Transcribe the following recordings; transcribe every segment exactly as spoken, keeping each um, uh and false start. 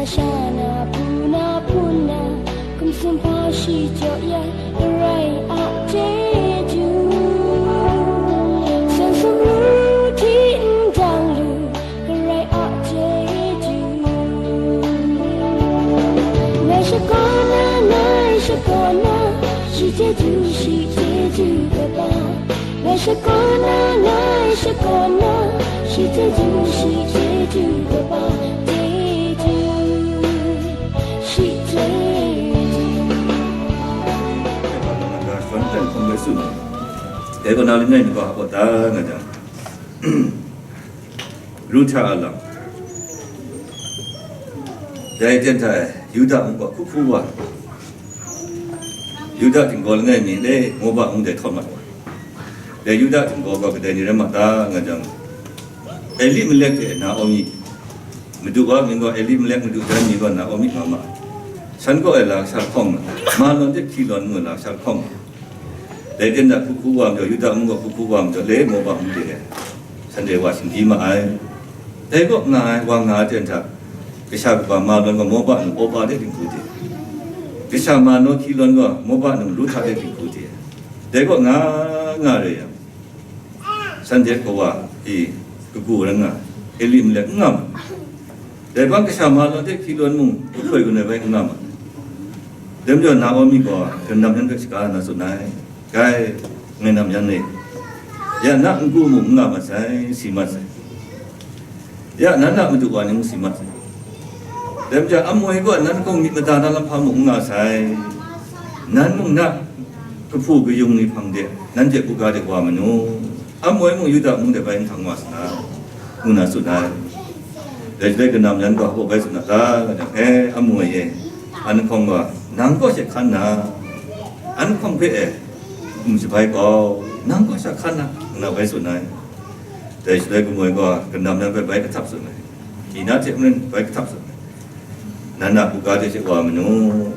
Sha na hpu na hpun na, hkum sumhpa shi jaw ya, Karai a chyeju. San sumru hti ndang lu, Karai a chyeju. Ngai shakawn na, ngai shakawn na, shi chyeju, shi chyeju kaba. Ngai shakawn na, ngai shakawn na, shi chyeju, shi chyeju kaba, chyeju, shi chyeju. Dai kaw na langai mi ga hpaw da nga jang, Ruhta a lam. Dai ten hta e, Yuda mung gaw hku hku wa, Yuda htinggaw langai mi le Moba mung dai htawt mat wa. Dai Yuda htinggaw gaw kadai ni rai ma ta nga jang, Elimelek hte Naomi, madu wa mying gaw Elimelek, madu jan mi gaw Naomi nga ma ai. Shan kaw e la sha lahkawng ma, Malon hte Kilon ngu la sha lahkawng ma. Dai ten hta hku hku wa majaw, Yuda mung gaw hku hku wa majaw, le Moba mung de e, shanhte wa shinggyim ma ai. Dai kaw nga ai, wa nga ai ten hta, kasha kaba Malon gaw Moba num Opa hte dinghku de, kasha Malon Kilon gaw Moba num Ruhta hte dinghku de. Dai kaw nga nga rai yang, shanhte kawa e kagu rai nga, Elimelek n nga ma. Dai hpang kasha Malon hte Kilon mung, hkoi gun ai bai n nga ma. Dai majaw Naomi gaw, ganam yan hpe shaga na tsun ai, Gai, ngai nam yan e, ya na n-gu mung n nga mat sai, si mat sai. Ya nan a madu wa ni mung si mat sai. Dai majaw, amoi gaw nan hkawng myit mada na lam hpa mung n nga sai. Nan mung na kahpu kayung ni hpang de, nanhte buga de wa manu. Amoi mung Yuda mung de bai nhtang wa sa na, ngu na tsun ai. Dai shaloi ganam yan gaw hpaw bai tsun na ta, nga jang, e, amoi e, an hkawng gaw, nang kaw she hkan na, an hkawng hpe e, n shabai gaw, nang kaw sha hkan na, ngu na bai tsun ai. Dai shaloi kamoi gaw ganam yan hpe bai kahtap tsun ai. Ki na hte maren bai kahtap tsun ai. Nan a buga de she wa manu.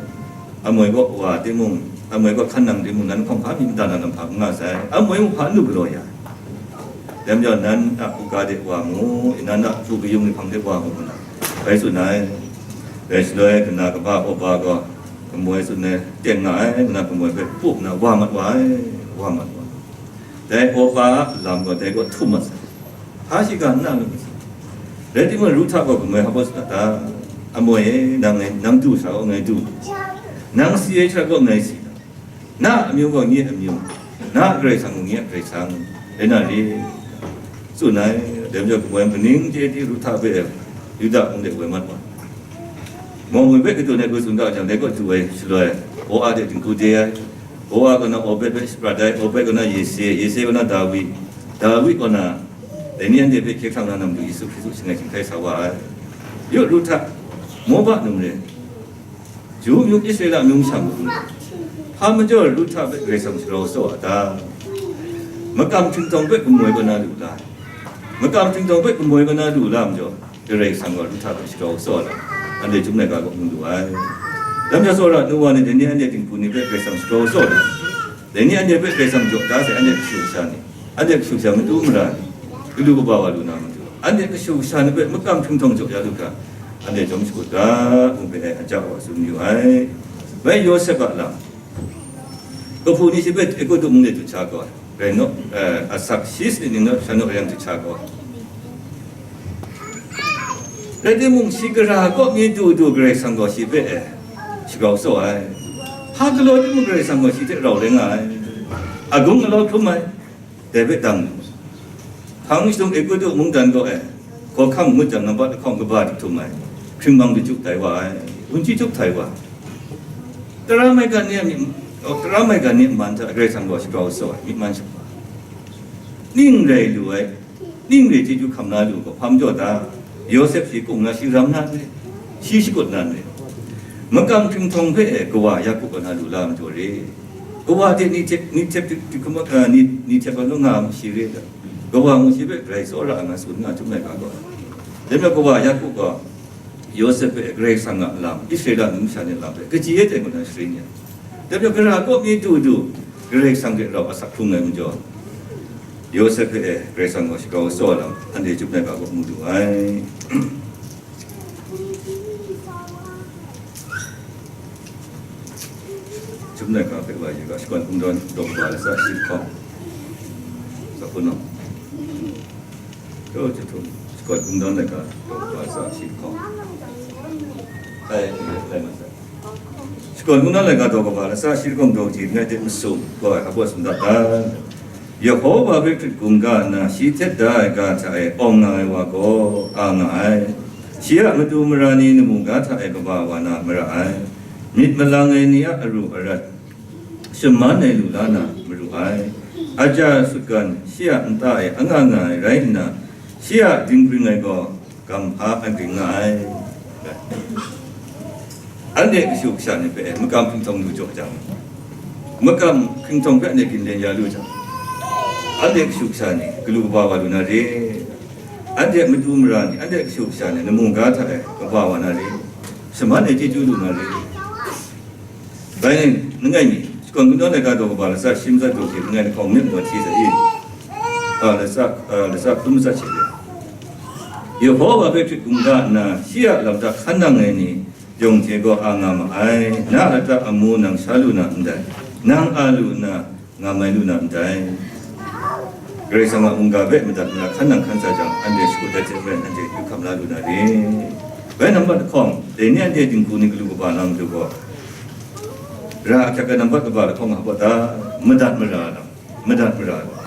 Amoi gaw wa timung, amoi gaw hkan nang timung, nan hkawng hpa myit mada na lam hpa n nga sai. Amoi mung hpa n lu galaw ya. Dai majaw nan a buga de wa mu, nan a hpu kayung ni hpang de wa mu, ngu na bai tsun ai. Dai shaloi kana kaba Opa gaw kamoi tsun ai, teng nga ai, ngu na kamoi hpe pup na wa mat wa ai, wa mat wa ai. Dai Opa a lam gaw dai gaw htum mat sai. Hpa shiga n na lu mat sai. Rai timung, Ruhta gaw kamoi hpa baw tsun na ta? Amoi e, nang e, nang du sha gaw ngai du, nang si ai sha gaw ngai si, na a amyu gaw nye a amyu, na a Karai Kasang gaw nye a Karai Kasang rai na re, tsun ai. Dai majaw, kamoi kaning chye di Ruhta hpe Yuda mung de woi mat wa. Mawng mwi hpe kadun ai hku tsun ga jang, dai kaw du ai shaloi, Boa de dinghku de ai. Boa kaw na Obed hpe shaprat ai, Obed kaw na Yese, Yese kaw na Dawi, Dawi kaw na dai ni anhte hpe hkye hkrang na nam du Yesu Hkristu shangai chyinghkai sa wa ai. Yu, Ruhta, Moba num re, Ju myu, Israela amyu masha mung, hpa majaw Ruhta hpe Karai Kasang shagrau tsaw a ta? Makam htingtawng hpe kamoi kaw na lu la? Makam htingtawng hpe kamoi kaw na lu la majaw, Karai Kasang gaw Ruhta hpe shagrau tsaw ai lam, anhte chyum laika gaw mu lu ai. Dai majaw, tsawra nu wa ni, dai ni anhte dinghku ni hpe Karai Kasang shagrau tsaw ai lam, dai ni anhte hpe Karai Kasang jaw da sai, anhte kashu kasha ni, anhte kashu kasha matu mara ni, galu kaba wa lu na matu, anhte kashu kasha ni hpe makam htingtawng jaw ya lu hkra, anhte jawm shakut ga, ngu hpe ai aja wa tsun yu ai. Bai Yawsep a lam, kahpu ni shi hpe Egutu mung de du sha gaw, rai naw, eh, asak shi sanit ning naw sha naw rai yang du sha gaw, rai timung, shi gara kaw mi du du Karai Kasang gaw shi hpe, eh, shagrau tsaw ai. Hpa galaw timung, Karai Kasang gaw shi hte rau rai nga ai. Agung galaw hkrum ai, dai hpe dang lu. Hpang shadung Egutu mungdan kaw e, hkawhkam ngut jang, nambat lahkawng kaba htum ai, hpring mang dachyuk tai wa ai, gunji chyuk tai wa ai. Tara maigan ni a myit, oh, tara maigan ni a man hta Karai Kasang gaw shagrau tsaw ai, myit man shagrau ai. Ning rai lu ai, ning re chyeju hkam na lu gaw, hpa majaw ta? Yawsep shi kung na, shi ram na n re, shi shakut na n re, makam htingtawng hpe e kawa Yaku kaw na lu la majaw re. Kawa hte ni hte, ni hte, ni, ni hte gaw lung nga ai shi re ta? Kawa mung shi hpe grai tsawra ai nga tsun nga, chyum laika gaw. Dai majaw, kawa Yaku gaw Yawsep hpe Karai Kasang a lam, Israela amyu masha ni a lam hpe kaji e tai ngu na sharin ya. Dai majaw, gara kaw mi du du Karai Kasang hte rau asak hkrung ai majaw, Yawsep hpe e Karai Kasang gaw shagrau tsaw ai lam, anhte chyum laika gaw mu lu ai. Laika hpe wa yu ga, shakawn kungdawn daw kaba latsa shi lahkawng, sa hpun nau. Daw jahtum, shakawn kungdawn laika daw kaba latsa shi lahkawng. Ai, lai ma sa. Shakawn kungdawn laika daw kaba latsa shi lahkawng daw kaji langai hte masum gaw ai hpa sumdat ai. Yehova hpe hkrit gun ga nna, shi htet da ai ga hta e awng nga ai wa gaw a nga ai. Shi a matu mara ni namu ga hta e kaba wa na mara ai. Myit malang ai ni a aru arat shaman ai lu la na maru ai. Aja sutgan shi a nta e anga nga ai rai nna, shi a dinghpring ai gaw gamhpa agring nga ai. Anhte kashu kasha ni hpe makam hpinhtawng lu jaw jang, makam hpinhtawng hpe anhte ginlen ya lu jang, anhte kashu kasha ni galu kaba wa lu na re? Anhte matu mara ni, anhte kashu kasha ni namu ga hta e kaba wa na re? Shaman e chyeju lu na re? Bai ni, langai mi, shakawn kungdawn laika daw kaba latsa shi matsat daw hte langai lahkawng myit wa hti sa i? A, latsa, a, latsa hkrum matsat she re. Yehova hpe hkrit gun ga nna, shi a lam hta hkan nang ai ni yawng hte gaw a nga ma ai. Na a lata amu nang sha lu na ndai, nang a lu nna, nga mai lu na ndai. Karai Kasang a mungga hpe madat mara hkan nang hkan sa jang, anhte shakut dat hte maren anhte yu hkam la lu na re? Bai nambat lahkawng, dai ni anhte dinghku ni galu kaba na matu gaw, ra ahkyak ai nambat kaba lahkawng nga hpaw ta, madat mara lam, madat mara lam.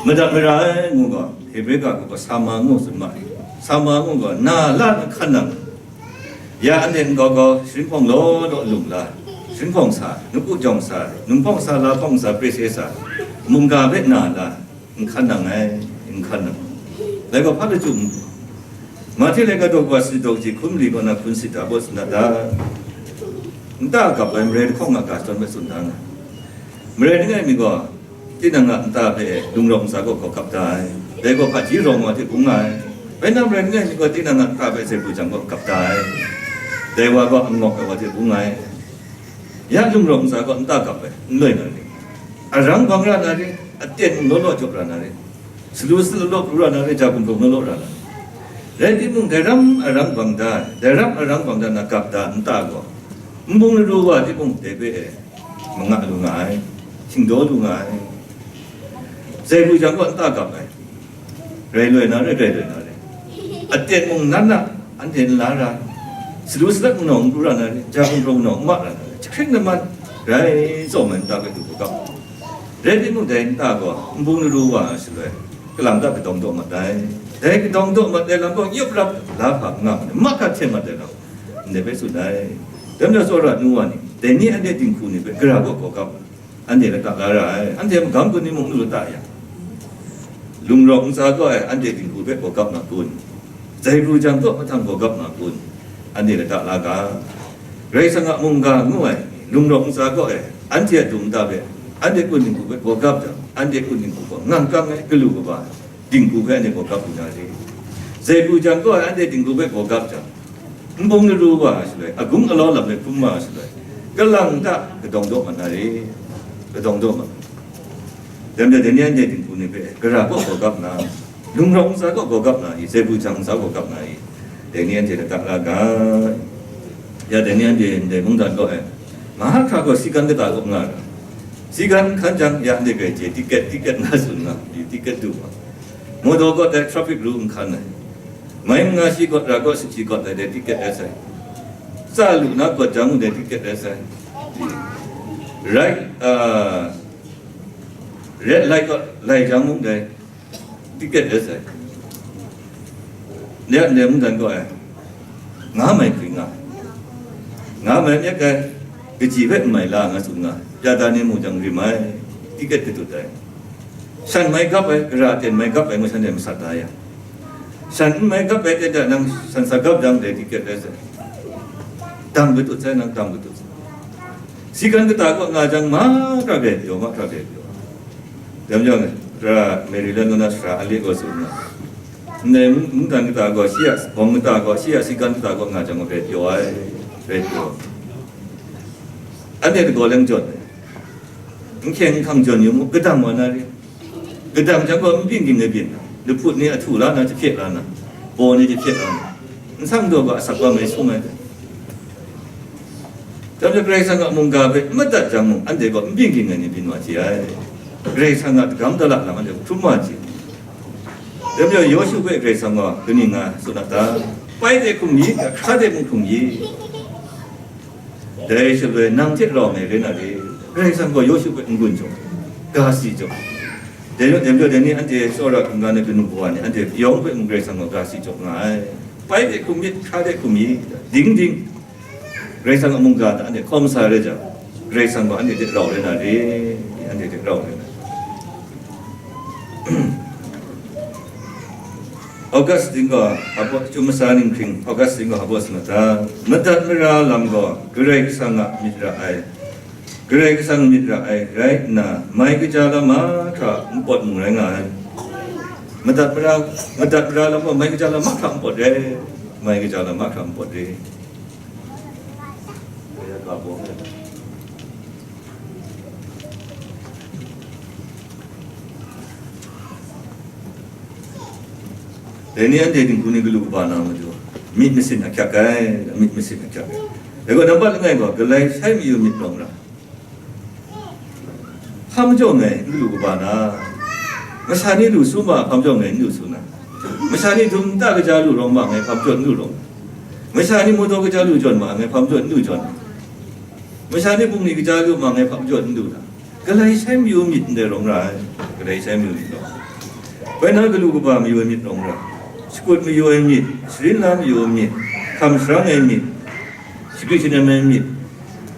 Madat mara ai ngu gaw, Hebre ga hku gaw sama ngu tsun ma ai. Sama ngu gaw, na la na hkan nang, ya anhte nkau kau, sharin hpawng law law lung la, sharin hpawng sa, nawku jawng sa, num hpawng sa, la hpawng sa, praise sa, mungga hpe na la, n hkan nang ai, n hkan nang. Dai gaw hpa lachyum, Mahte laika daw kaba sit daw kaji hkun mali kaw na hkun sit da, baw sit na da? Nta gap ai marai lahkawng nga ga shadawn hpe tsun da nga. Marai langai mi gaw, tinang a nta hpe lungrawk ntsa gaw gaw gap da ai. Dai gaw hpaji rawng wa hte bung nga ai. Bai nang marai langai mi gaw, tinang a nta hpe zai bu jang gaw gap da ai. Dai wa gaw angawk ai wa hte bung nga ai. Ya lungrawk ntsa gaw nta gap ai, n loi na re? Arang bang ra na re? Aten mung law law jaw ra na re? Salu salu law pru ra na re? Ja gumhpraw law law ra na re? Rai timung, dai ram arang bang da, dai ram arang bang da na gap da nta gaw, nbung laru wa timung, dai hpe e manga lu nga ai, shingdaw lu nga ai. Zai lu jang gaw nta gap ai. Rai loi na re, rai loi na re. Aten mung nan na, anhte n la ra, salu sadat mung naw n pru ra na re, ja gumhpraw mung naw n ma ra na re, jahkring laman rai tsawm ai nta hpe du hkap. Rai timung, dai nta gaw nbung laru wa ai shaloi, kalang ta kadawng daw mat ai. Dai kadawng daw mat ai lam gaw, yup rap la hpa n nga ma, mahkra hten mat ai lam, ndai hpe tsun ai. Dai majaw, tsawra nu wa ni, dai ni anhte dinghku ni hpe gara gaw gaw gap, anhte lata la ra ai. Anhte magam kun ni mung nu lata yang, lungrawk ntsa gaw ai anhte dinghku hpe gaw gap na kun? Zai pru jang kaw mahtang gaw gap na kun? Anhte lata la ga. Karai Kasang a mungga ngu ai, lungrawk ntsa gaw ai, anhte a dung nta hpe, anhte kun dinghku hpe gaw gap jang, anhte kun dinghku gaw ngang kang ai, galu kaba ai dinghku hpe anhte gaw gap lu na re? Zai pru jang gaw ai, anhte dinghku hpe gaw gap jang, nbung laru wa ai shaloi, agung alau lam hpe hkrum wa ai shaloi, kalang ta kadawng daw mat na re? Kadawng daw mat. Dai majaw, dai ni anhte dinghku ni hpe gara gaw gaw gap na, lungrawk ntsa gaw gaw gap na i, zai pru jang ntsa gaw gap na i, dai ni anhte lata la ga. Ya, dai ni anhte ndai mungdan gaw e, mahkra gaw sigan kata gaw nga ra. Sigan hkan jang, ya anhte grai chye, tiket, tiket nga tsun nga, i tiket du wa. Motor gaw dai traffic rule n hkan ai. Mai manga shi gaw, ra gaw, shi gaw, dai, dai tiket rai sai. Tsa lu na gaw jang mung, dai tiket rai sai. Right, uh, red light gaw lai jang mung, dai tiket rai sai. Ndai, ndai mungdan gaw ai, nga mai hpring nga, nga mai myit ai, kaji hpe n mai la nga tsun nga, ya da ni mu jang rim ai, tiket katut ai. Shan mai gap ai, gara ten mai gap ai ngu shanhte masat da ya. Shan n mai gap ai ten da nang shan sa gap jang dai tiket rai sai. Dam katut sai, nang dam katut sai. Sigan kata gaw nga jang, mahkra grai pyaw, mahkra grai pyaw. Dai majaw, ra Maryland na sara ali gaw tsun nga, ndai mung-, mungdan kata gaw, shi a bawng kata gaw, shi a sigan kata gaw nga jang gaw grai pyaw ai, grai pyaw. Anhte lagaw leng jawn ai. N hkyeng n hkang jawn yu mu, kadang wa na re. Kadang jang gaw, n byin ging ai byin, lahput ni ahtu la na, jahpye la na, baw ni jahpye la na, n sang daw ga asak wa mai sung ai. Dai majaw Karai Kasang a mungga hpe n madat jang mung, anhte gaw n byin ging ai ni byin wa ji ai. Karai Kasang a dagam dala lam anhte hkrum wa ji. Dai majaw Yawshu hpe Karai Kasang gaw kaning nga tsun a ta? Pai de hkum yi, hkra de mung hkum yi. Dai shaloi nang hte rau ai rai na re. Karai Kasang gaw Yawshu hpe n-gun jaw, ga si jaw. Dai majaw, dai majaw dai ni anhte tsawra hkungga ai kanu kawa ni anhte yawng hpe mung Karai Kasang gaw ga si jaw nga ai. Pai de hkum myit, hkra de hkum yi, ding ding. Karai Kasang a mungga hta anhte hkawm sa re jang, Karai Kasang gaw anhte hte rau rai na re, anhte hte rau rai na re. Augustine gaw hpa, chyum masa ninghpring Augustine gaw hpa tsun a ta? Madat mara lam gaw Karai Kasang a myit ra ai, Karai Kasang myit ra ai rai nna, mai kaja lam mahkra npawt mung rai nga ai. Madat mara, madat mara lam gaw mai kaja lam mahkra npawt re, mai kaja lam mahkra npawt re. Dai ni anhte dinghku ni galu kaba na matu, myit masin ahkyak ai, myit masin ahkyak ai. Dai gaw nambat langai gaw, galai shai mayu myit rawng ra. Hpa majaw ngai n galu kaba na? Masha ni lu su ma, hpa majaw ngai n lu su na? Masha ni dum nta kaja lu rawng ma, ngai hpa majaw n lu rawng? Masha ni mawdaw kaja lu jawn ma, ngai hpa majaw n lu jawn? Masha ni bungli kaja lu ma, ngai hpa majaw n lu na? Galai shai mayu myit ndai rawng ra ai, galai shai mayu myit rawng. Bai na galu kaba mayu ai myit rawng ra, shakut mayu ai myit, sharin la mayu ai myit, hkam sharang ai myit, shagrit shanem ai myit,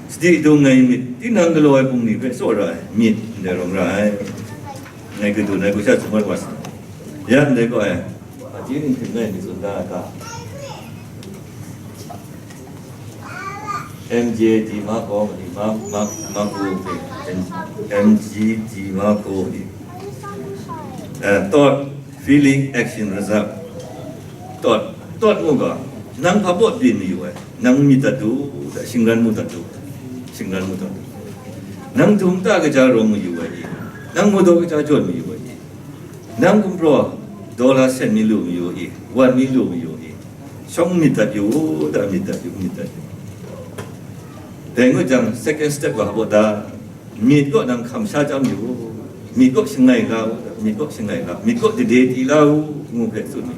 sadi dung ai myit, tinang galaw ai bungli hpe tsaw ra ai myit ndai rawng ra ai. Ngai kadun ai hku sha tsun mat wa sa. Ya ndai gaw ai, aji ning hkrit ngai myit tsun da ai ga? M J D Marco, di ma, ma, Marco, M G D Marco, di. Eh, thought, feeling, action, result. Thought, thought ngu ga, nang hpa baw byin mayu ai, nang myit dat du, shingran mu dat du, shingran mu dat du. Nang dum nta kaja rawng mayu ai i, nang mawdaw kaja jawn mayu ai i, nang gumhpraw dollar sen mi lu mayu i, wan mi lu mayu i, shawng myit dat yu u, da myit dat yu, myit dat yu. Dai ngut jang, second step ga hpa baw da, myit kaw nang hkam sha chyam yu u, myit kaw shangai la u, myit kaw shangai la, myit kaw dade di la u, ngu hpe tsun mi.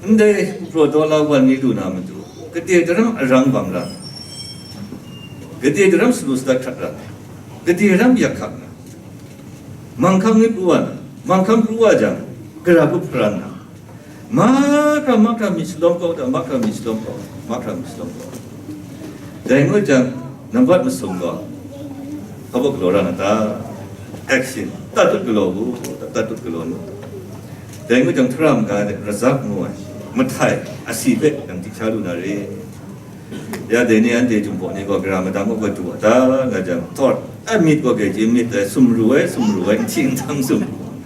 Ndai gumhpraw dollar wan mi lu na matu, gade daram arang bang ra, gade daram salu sadat hkrat ra, gade ram yak hkak na, manghkang ni pru wa na, manghkang pru wa jang, gara gup hparan na, mahkra mahkra myit shalawm kau da, mahkra myit shalawm kau, mahkra myit shalawm kau. Dai ngut jang, nambat masum gaw, hpa baw galaw ra na ta? Action, tatut galaw u, tatut galaw nu. Dai ngut jang, htaram ga de, razak ngu ai, mahtai, asi hpe nang di sha lu na re. Ya dai ni anhte Jinghpaw ni gaw gara madang kaw du wa ta nga jang, thawt, a myit gaw grai chye myit ai, sumru ai, sumru ai, nhting htang sumru ai,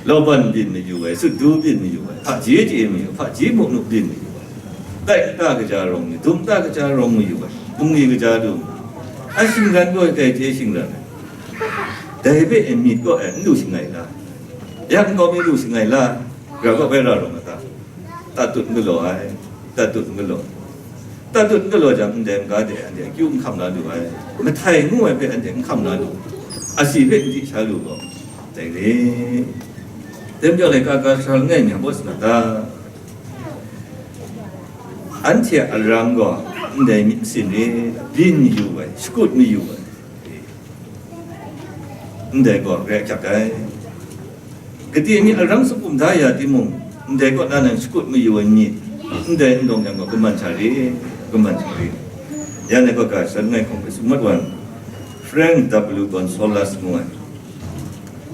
lauban byin mayu ai, sut du byin mayu ai, hpaji chye mayu, hpaji muk nuk byin mayu ai, tai nta kaja rawng mi, dum nta kaja rawng mayu ai, bungli kaja du, a shingran gaw grai chye shingran ai, dai hpe e myit kaw e n lu shangai la, yak nkau mi lu shangai la, gara kaw bai ra rawng a ta? Tatut n galaw ai, tatut n galaw. Tatut n galaw jang, ndai n ga de anhte akyu n hkam la lu ai, mahtai ngu ai hpe anhte n hkam la lu, asi hpe n di sha lu gaw, dai re. Dai majaw laika ga sara langai mi a baw sa na ta? Anhte a arang gaw ndai myit masin re, byin mayu ai, shakut mayu ai, ndai gaw re ahkyak ai. Gade myit arang sumkum da ya timung, ndai kaw na nang shakut mayu ai myit, ndai n dawng yang gaw kaman sha re, kaman sha re. Ya ndai kaw ga sha langai hkawng hpe tsun mat wa, Frank W Gonzalez ngu ai,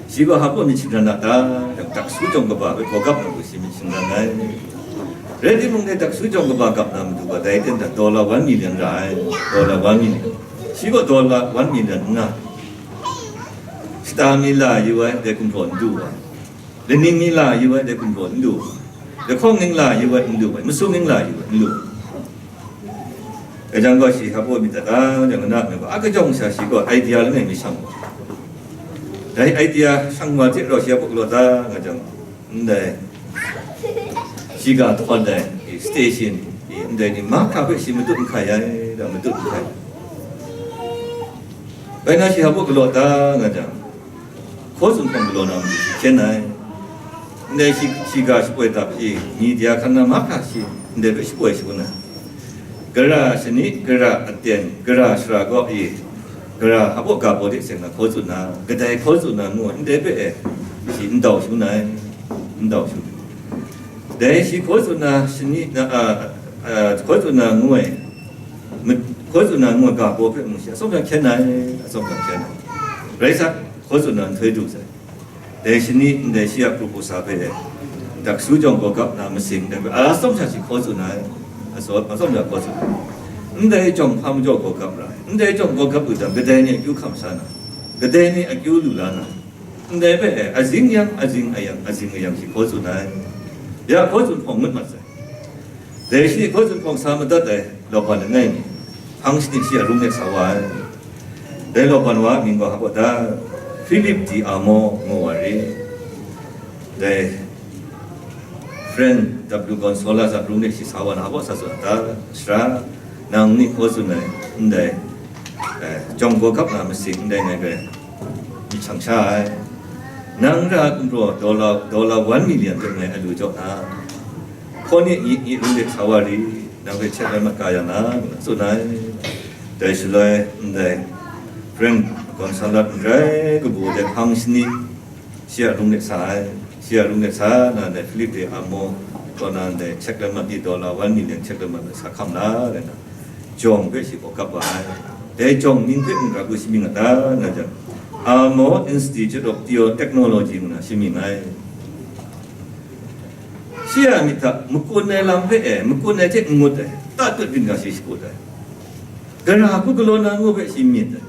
shi gaw hpa baw myit shingran a ta? Yang daksu jawng kaba hpe gaw gap na gaw shi myit shingran ai. Rai timung, dai daksu jawng kaba gap na matu gaw, dai ten hta dollar one million ra ai, dollar one million. Shi gaw dollar one million n nga. Shata mi la yu ai, dai gumhpraw n du ai. Laning mi la yu ai, dai gumhpraw n du ai. Lahkawng ning la yu ai, n du ai. Masum ning la yu ai, n du ai. Dai jang gaw shi hpa baw myit dat ta jang, na myit gaw, a kajawng sha shi gaw idea langai mi shang wa. Dai idea shang wa hte rau shi hpa baw galaw ta nga jang, ndai shiga htawn ai station, Ndai ni mahkra hpe shi matut n hkai ai, da matut n hkai. Bai na shi hpa galaw da nga jang, hkaw tsun hpawng galaw na matu shi hkyen ai. Ndai shi, shiga shapoi dap shi, media hkan na mahkra shi, ndai hpe shapoi shangun ai. Gara shani, gara aten, gara shara kaw e, gara hpa ga baw de seng na hkaw tsun na, kadai hkaw tsun na ngu ai, ndai hpe e, shi ndau shangun ai, ndau shangun. Dai shi hkaw tsun na shani, na, a, a, hkaw tsun na ngu ai, ma-, hkaw tsun na ngu ai ga baw hpe mung shi, atsawm sha hkyen ai, atsawm sha hkyen ai. Rai sa, hkaw tsun na nhtoi du sai. Dai shani, ndai shi a proposal hpe, daksu jawng gawgap na masing, dai hpe, atsawm sha shi hkaw tsun ai, atsawm, atsawm sha hkaw tsun ai. Ndai jawng hpa majaw gawgap ra ai, ndai jawng gawgap lu jang, kadai ni akyu hkam sha na, kadai ni akyu lu la na, ndai hpe, azing yang, azing ayang, azing ayang shi hkaw tsun ai. Ya hkaw tsun hpawng ngut mat sai. Dai shi hkaw tsun hpawng sa madat ai, Lawpan langai mi, hpang shani shi a rung let sa wa ai. Dai Lawpan wa a mying gaw hpa da, Philip di Amo ngu wa ri. Dai friend W Gonsolas a rung let shi sa wa na, hpa sa tsun a ta, sara, nang ni hkaw tsun ai, ndai, eh, jawng gawgap na masing ndai ngai bai myit shang sha ai. Nang ra gumhpraw dollar, dollar one million hpe ngai alu jaw na, hkaw ni nyi nyi rung let sa wa ri, nang hpe check ai mat ga yang na, ngu na tsun ai. Dai shaloi, ndai Frank Gonsalot n rai kabu de hpang shani, shi a rung let sa ai. Shi a rung let sa na, ndai Philip de Amo kaw na, ndai check lamat di dollar one million check lamat sa hkam la, rai na, jawng hpe shi gaw kap wa ai. Dai jawng mying hpe mungga hku shi mying a ta, nga jang, Amo Institute of Theo-, Technology ngu na shi mying ai. Shi a myit hta makun ai lam hpe e, makun ai hte n ngut ai, tatut byin ga shi shakut ai. Gara hku galaw na ngu hpe shi myit ai.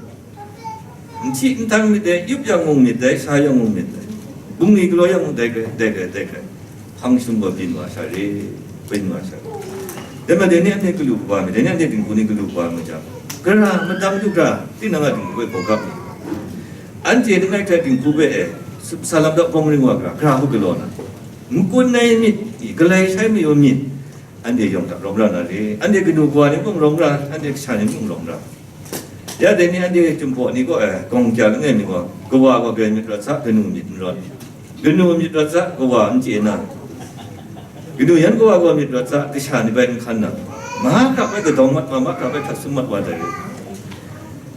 N hti n htang myit dai, yup yang mung myit dai, sha yang mung myit dai, bungli galaw yang mung dai hkrai, dai hkrai, dai hkrai. Hpang shum gaw byin wa sha re, byin wa sha re. Dai majaw dai ni anhte galu kaba mi, dai ni anhte dinghku ni galu kaba mi jang, gara madang du hkra, tinang a dinghku hpe hpaw gap mi. Anhte langai hkrai dinghku hpe e, sa lam daw bawng ring wa hkra, gara hku galaw na. Makun ai myit, galai shai mayu myit, anhte yawng hta rawng ra na re, anhte kanu kawa ni mung rawng ra, anhte kasha ni mung rawng ra. Ya dai ni anhte Jinghpaw ni gaw, eh, gawng kya langai mi gaw, kawa gaw grai myit rawt sa, kanu myit n rawt. Kanu myit rawt sa, kawa n chye na. Kanu yan kawa gaw myit rawt sa, kasha ni bai n hkan na. Mahkra bai kadawng mat wa, mahkra bai htat sum mat wa dai.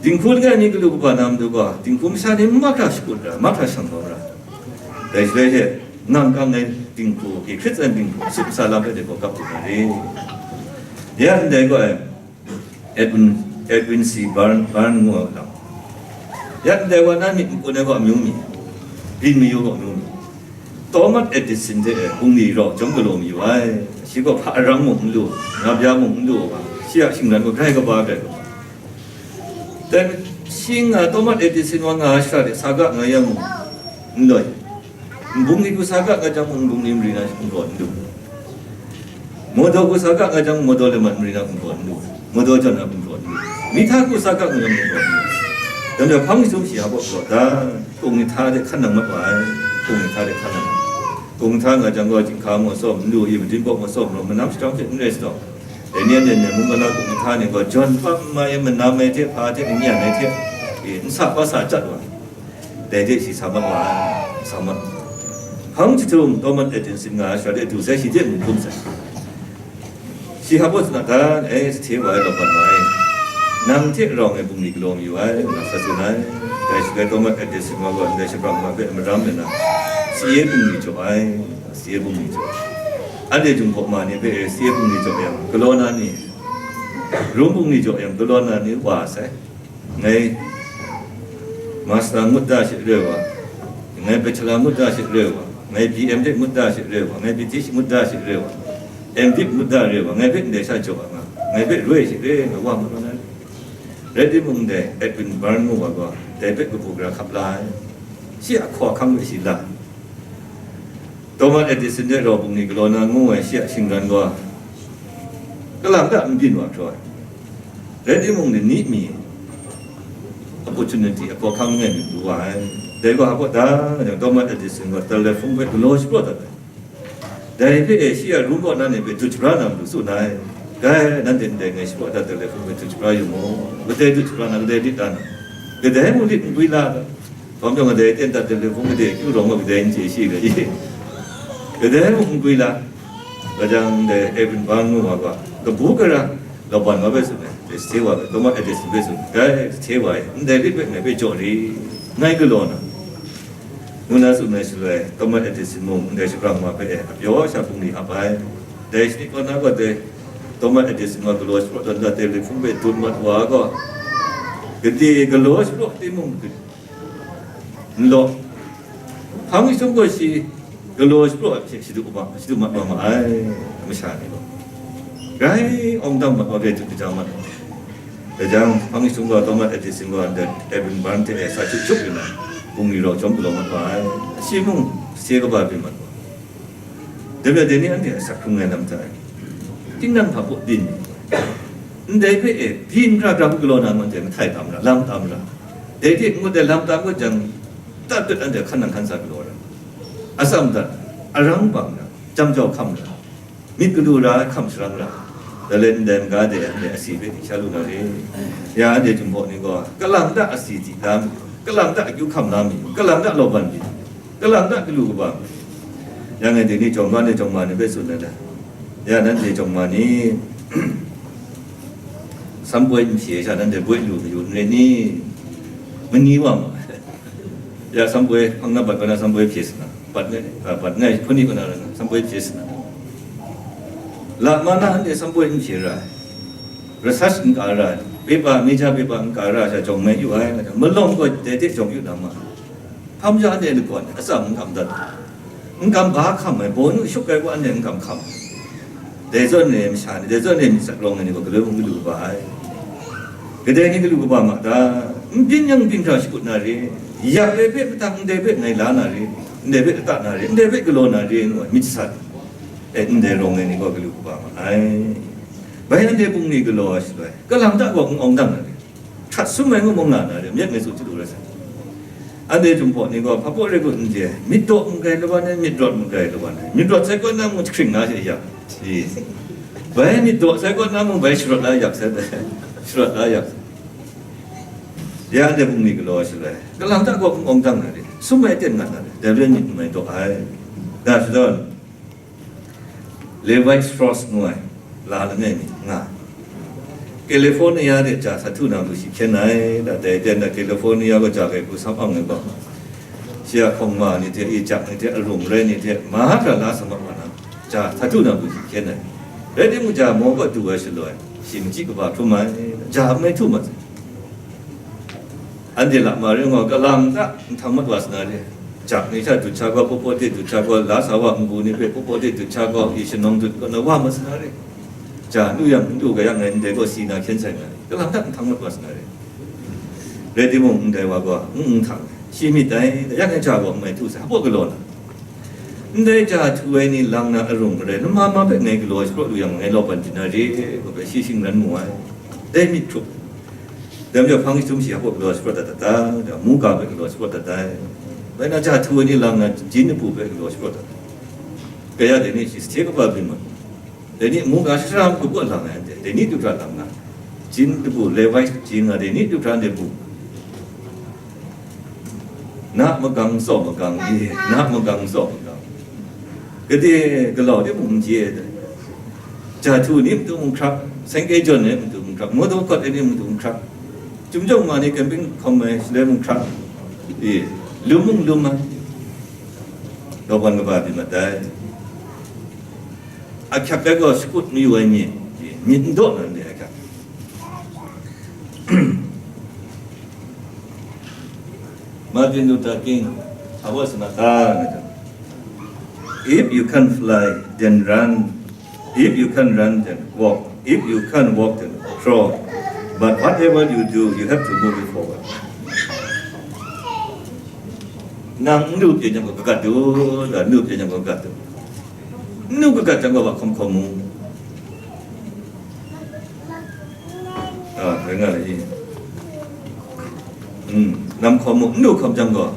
Dinghku langai mi galu kaba na matu gaw, dinghku masha ni mahkra shakut ra, mahkra shang kau ra. Dai shaloi she, ngang kang ai dinghku, hkrit tsan dinghku, sup sa lam rai de gaw kap lu na re. Ya ndai gaw, eh, Edwin, Edwin C. Byrne, Byrne ngu ai lam. Ya ndai wa na myit makun ai gaw amyu mi, byin mayu gaw amyu mi. Thomas Edison hte bungli rau chyawm galaw mayu ai. Shi gaw hpa arang mung n lu, ngap ya mung n lu, shi a shingran gaw grai kaba grai lu. Dai shi nga Thomas Edison wa nga ai shara de sa ga nga yang mung n loi. Nbung ni hku sa ga nga jang mung, nbung ni mari na hku n lu. Modo hku sa ga nga jang, modo le mat mari na hku n lu. Modo jan na hku n lu. Mihta hku sa ga nga jang hku n lu. Dang da hpang sum shi a baw jaw da, kung ni hta de hkan nang mat wa ai. Kung ni hta de hkan nang. Kung ni hta nga jang gaw, jinghka maw sawm n lu, i madin baw maw sawm n lu, manam shadawng hte n rai shadawng. Dai ni anhte mung gana kung ni hta ni gaw, jawn pam ai, manam ai hte, hpa hte, n yan ai hte, e, n sa hpa sa chyat wa. Dai de shi sa mat wa ai, sa mat. Hpang jahtum Thomas Edison nga ai shara de du sai, shi de n hkum sai. Shi hpa baw tsun a ta, e, sa hte wa ai, law ban wa ai. Nang hte rau ngai bungli galaw mayu ai, ngu na sa tsun ai. Dai shaloi Thomas Edison wa gaw ndai shabrang wa hpe maram le na, si e bungli jaw ai, si e bungli jaw. Anhte Jinghpaw ma ni hpe si e bungli jaw yang, galaw na ni, rum bungli jaw yang, galaw na ni wa sai. Ngai master ngut da she re wa, ngai bachelor ngut da she re wa, ngai B M de ngut da she re wa, ngai B Th ngut da she re wa, M Div ngut da re wa, ngai hpe ndai sha jaw nga, ngai hpe roi she re nga wa ngut wa na. Rai timung, dai Edwin Byrne ngu wa gaw, dai hpe kabu gara hkap la ai. Shi a hkaw ahkang hpe shi la. Thomas Edison de rau bungli galaw na ngu ai shi a shingran gaw, kalang ta n byin wa hkra ai. Rai timung, ni mi opportunity, a hkaw ahkang langai mi lu wa ai. Dai gaw hpa da, Thomas Edison gaw telephone hpe galaw shapraw dat ai. Dai hpe e shi a rum kaw na ni hpe dut shabra na matu tsun ai. Dai, nanhte ndai ngai shapraw dat de le hpung hpe dut shapra yu mu. Kadai dut shapra na, kadai lit da na? Kadai mung lit n gwi la ta? Hkawm jawng kadai ten dat de le hpung, kadai akyu rawng gaw kadai n chye shi ga i? Kadai mung n gwi la. Gajang dai Edwin Barnes ngu wa gaw, kabu gara, Laban wa bai tsun ai, dai Sahte wa bai, Thomas Edison bai tsun ai, dai Sahte wa e, ndai lit bai ngai bai jaw ri, ngai galaw na, ngu na tsun ai shaloi, Thomas Edison mung ndai shabrang wa bai e, apyaw sha bungli ap ai. Dai shani kaw na gaw dai Thomas Edison wa galaw shapraw tawn dat dai, dai hpung bai dut mat wa gaw, gade galaw shapraw timung, n law. Hpang jahtum gaw shi galaw shapraw ai hpe shadu ma, shadu mat wa ma ai, masha ni gaw. Grai awng dang mat wa, grai dut kajang mat wa. Dai jang, hpang jahtum gaw Thomas Edison gaw ndai Edwin Barnes hte e sa chup chup yu na, bungli rau chyawm galaw mat wa ai. Shi mung, Sahte kaba byin mat wa. Dai rai, dai ni anhte a asak hkrung ai lam hta e, tinang hpa baw byin mi? Ndai hpe e, byin hkra hkra hku galaw na, anhte mahtai tam ra, lam tam ra. Dai hte ngut ai lam tam ngut jang, tat pet anhte hkan nang hkan sa galaw ra. Atsam dat, arang bang ra, jam jau hkam ra, myit galu ra, hkam sharang ra. Dai le ndai maga de anhte asi hpe ting sha lu na re. Ya anhte Jinghpaw ni gaw, kalang ta asi di la mi, kalang ta akyu hkam la mi, kalang ta law ban byin. Kalang ta galu kaba. Ya ngai dai ni jawng ma ni, jawng ma ni bai tsun na da. Ya nanhte jawng ma ni, samboi n hpye sha, nanhte boi lu mayu n rai ni? Mani wa ma. Ya samboi hpang na bat kau na, samboi hpye sa na. Bat ngai, a, bat ngai hpun ni kau na, samboi hpye sa na. La ma na, anhte samboi n hpye ra ai. Research n ka ra ai. Pepa, major pepa n ka ra ai sha jawng mai yu ai, nga jang, malawng gaw dai hte jawng yu na ma. Hpa maja anhte lagawn e, atsam n kam dat, n kam ba hkam ai, baw nu shuk ai wa anhte n kam hkam. Dai zawn e masha ni, dai zawn e myit sat rawng ai ni gaw galoi mung galu kaba ai. Kadai ni galu kaba ma ta? N byin yang byin hkra shakut na re, yak ai hpe mahtang ndai hpe ngai la na re, ndai hpe lata na re, ndai hpe galaw na re ngu ai myit sat, e, ndai rawng ai ni gaw galu kaba ma ai. Bai anhte bungli galaw ai shaloi, kalang ta gaw n awng dang na re. Hkrat sum ai ngu mung nga na re, myit ngai tsun chyalu rai sai. Anhte Jinghpaw ni gaw hpa baw rai gun n chye, myit daw magrai lawan ai, myit rawt magrai lawan ai, myit rawt sai kaw na mung jahkring na hte ya, i, bai myit daw sai kaw na mung bai sharawt la yak sai, sharawt la yak sai. Ya anhte bungli galaw ai shaloi, kalang ta gaw n awng dang na re, sum ai ten ngat na re, dai rai myit n mai daw ai. Da shadawn, Levi Strauss ngu ai, la langai mi nga. California de ja sa htu na matu shi hkyen ai, da dai ten da California gaw ja kai hku sam ang ai gaw, shi a hkawng ma ni hte, i jak ni hte, arung rai ni hte, mahkra la sa mat wa na, ja sa htu na matu shi hkyen ai. Rai timung, ja maw gaw du ai shaloi, shi machyi kaba hkrum ai, ja mai htu mat sai. Anhte la ma rai ngu, kalang ta nhtang mat wa sa na re. Jak ni hta dut sha gaw, paw paw de dut sha gaw, la sa wa ngu ni hpe paw paw de dut sha gaw, i shanawng dut kaw na wa ma sa na re. Ja lu yang n lu ga yang ngai ndai gaw si na hkyen sai na re. Kalang ta nhtang mat wa sa na re. Rai timung, ndai wa gaw n n htang, shi myit dai, yang e ja gaw n mai htu sai, hpa galaw na. Ndai ja htu ai ni lang na arung marai, lama ma hpe ngai galaw shapraw lu yang ngai law ban di na re, ngu hpe shi shingran mu ai. Dai myit hkrup. Dai majaw hpang jahtum shi hpa galaw shapraw dat dat ai, da mungga hpe galaw shapraw dat ai. Bai na ja htu ai ni lang na jin dabu hpe galaw shapraw dat ai. Kaya dai ni shi sahte kaba byin ma. Dai ni mungga shara mung kabaw lang ai, dai ni du hkra lang na. Jin dabu, Levi jin nga dai ni du hkra ndai bu. Na magang tsaw magang e, na magang tsaw magang. Gade galau de mung n chye ai dai. Ja htu ni matu mung hkrak, seng kei jawn ai matu mung hkrak, mawdaw kawt ai ni matu mung hkrak, chyum jawng ma ni camping hkawm ai shaloi mung hkrak, e, lum mung lum ai. Law ban kaba byin mat dai. Ahkyak ai gaw shakut mayu ai myit, e, myit n daw na ndai ahkyak. Martin Luther King, a wa sa na ta, nga jang, "If you can't fly, then run. If you can't run, then walk. If you can't walk, then crawl. But whatever you do, you have to move it forward." Nang n lu pyi jang gaw, kagat du, da, n lu pyi jang gaw, kagat du. N lu kagat jang gaw, wa hkawm hkawm mu. A, rai nga ai. Hmm, nam hkawm mu, n lu hkawm jang gaw,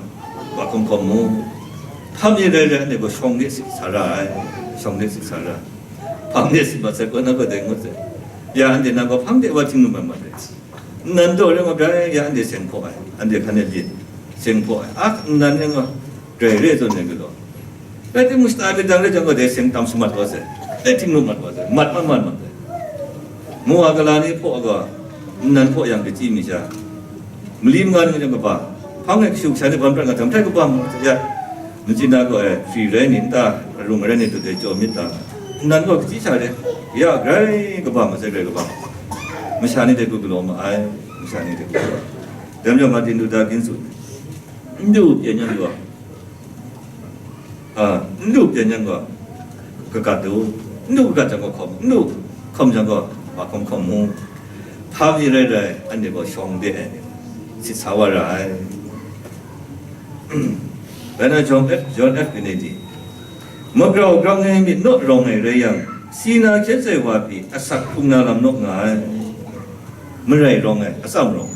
wa hkawm hkawm mu. Hpa mi rai rai, anhte gaw shawng de sit sa ra ai, shawng de sit sa ra. Hpa mi sit mat sai, kaw na gaw dai ngut sai. Ya anhte nan gaw hpang de wa htingnu mat mat ai. Nnan daw rai nga grai, ya anhte seng hpaw ai, anhte hkan e byin, seng hpaw ai. A, nnan rai nga grai re zawn ai galaw. Rai timung, shata myit dang rai jang gaw, dai seng tam shamat wa sai, dai htingnu mat wa sai, mat mat mat mat ai. Mu wa gala ni hpaw gaw, nnan hpaw yang kachyi mi sha, mali manga ni jang kaba, hpang e kashu kasha ni ban prat nga jang, htai kaba mu ya. Nchyin na gaw, e, hpri rai ni nta, arung rai ni, dut e chyaw myit ta, nnan gaw kachyi sha re, ya grai kaba masai grai kaba, masha ni dai hku galaw ma ai, masha ni dai hku galaw. Dai majaw Martin Luther King tsun, n du pyen yang gaw, a, n du pyen yang gaw, kagat du, n du kagat jang gaw hkawm, n du hkawm jang gaw, ma hkawm hkawm mu, hpa mi rai rai, anhte gaw shawng de ai ni, sit sa wa ra ai. Bai na John F, John F Kennedy, magrau grang ai myit naw rawng ai rai yang, si na hkyen sai wa pyi asak hkrung na lam naw nga ai. Marai rawng ai, atsam rawng ai.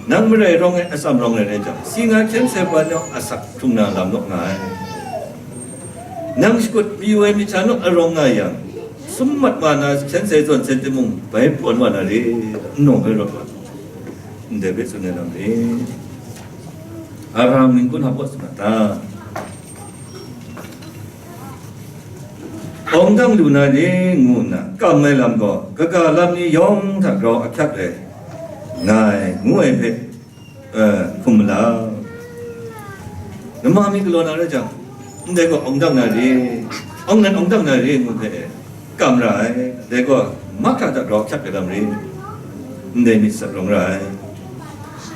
Nang marai rawng ai, atsam rawng ai rai jang, si na hkyen sai wa naw asak hkrung na lam naw nga ai. Nang shakut mayu ai myit hta naw arawng nga yang, sum mat wa na hkyen sai zawn sai timung, bai pawn wa na re, n nawng ai rawt wa, ndai hpe tsun ai lam re. Abraham ning kun hap wa tsun a ta? Awng dang lu na ni ngu nna kam ai lam gaw, kaga lam ni yawng hta grau ahkyak ai, nga ai, ngu ai hpe, eh, hkum mala. Nama mi galaw na rai jang, ndai gaw awng dang na re, awng nan awng dang na re ngu hpe, kam ra ai, dai gaw mahkra hta grau ahkyak ai lam re, ndai myit sat rawng ra ai.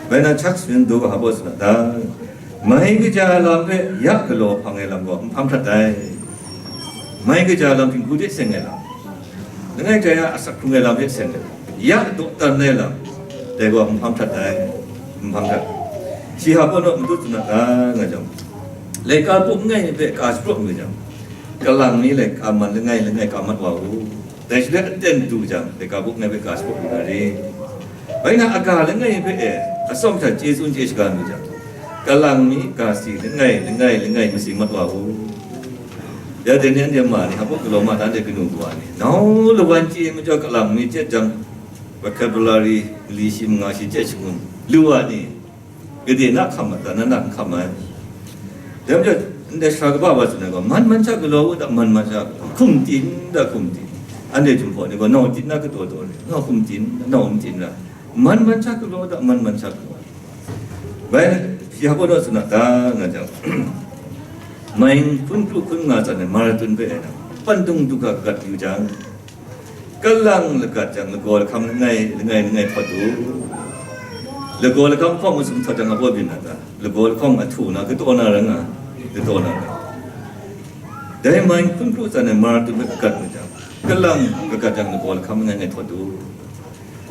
Bai na Chuck Swindoll gaw hpa baw tsun a ta? Mai kaja lam hpe ya galaw hpang ai lam gaw n hpang hkrat ai. Mai kaja lam hpinghku hte seng ai lam, langai jaya asak hkrung ai lam hte seng ai lam, ya dawdan ai lam, dai gaw n hpang hkrat ai, n hpang hkrat. Shi hpa baw naw matut tsun a ta nga jang, laika buk langai hpe ka shapraw mi jang, kalang mi laika man langai langai ka mat wa u. Dai shaloi aten du jang, laika buk langai hpe ka shapraw lu na re. Bai na, aga langai hpe e, atsawm hta chye tsun chye shaga mi jang, kalang mi ga si langai langai langai masing mat wa u. Ya dai ni, anhte ma ni, hpa baw galaw ma ta, anhte kanu kawa ni, nau lawan chye ai majaw kalang mi chyet jang, vocabulary li shi manga shi chyet shangun lu wa ni, gade na hkam mat ta, na na n hkam ai. Dai majaw, ndai sara kaba wa tsun ai gaw, man man sha galaw u da, man man sha galaw, hkum tin da, hkum tin. Anhte Jinghpaw ni gaw, nau tin na kataw taw re, nau hkum tin, nau n tin ra, man man sha galaw da, man man sha galaw. Bai, shi hpa baw naw tsun a ta nga jang, mai hkun kru hkun nga tsan ai marathon hpe ai na, pandung du ga gat yu jang, kalang lagat jang, lagaw lahkam langai, langai, langai hpawt u. Lagaw lahkam hpawng masum hpawt jang, a baw byin na ta? Lagaw lahkam a htu na, kataw na rai nga, kataw na rai. Dai mai hkun kru tsan ai marathon hpe kagat mu jang, kalang kagat jang, lagaw lahkam langai, langai hpawt u.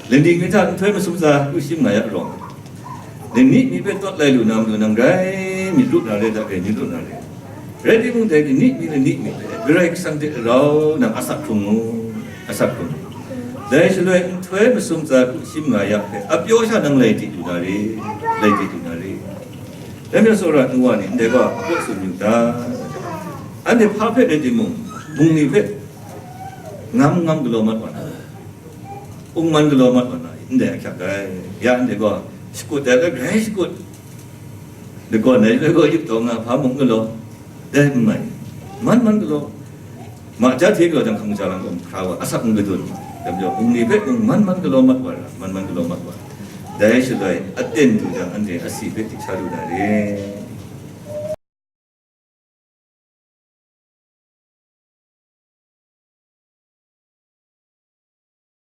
Lani mi hta nhtoi masum tsa kru shi manga ya rawng, lani mi hpe tawt lai lu na majaw, nang grai myit lu na re, da grai myit lu na re. Rai timung, dai lani mi, lani mi hpe Karai Kasang hte rau nang asak hkrung u, asak hkrung u. Dai shaloi nhtoi masum tsa kru shi manga ya hpe apyaw sha nang lai di lu na re, lai di lu na re. Dai majaw, tsawra nu wa ni, ndai gaw a hpaw tsun yu ta? Anhte hpa hpe rai timung, bungli hpe ngam ngam galaw mat wa na, ungman galaw mat wa na, ndai ahkyak ai. Ya, ndai gaw shakut ai, grai shakut, lagaw ai, lagaw yup taw nga, hpa mung galaw, dai n mai, man man galaw, ma ja hte galaw jang, hkang ja lang gaw, hkra wa, asak n gadun, dai majaw, bungli hpe mung man man galaw mat wa ra, man man galaw mat wa ra. Dai shaloi, aten du jang, anhte asi hpe di sha lu na re.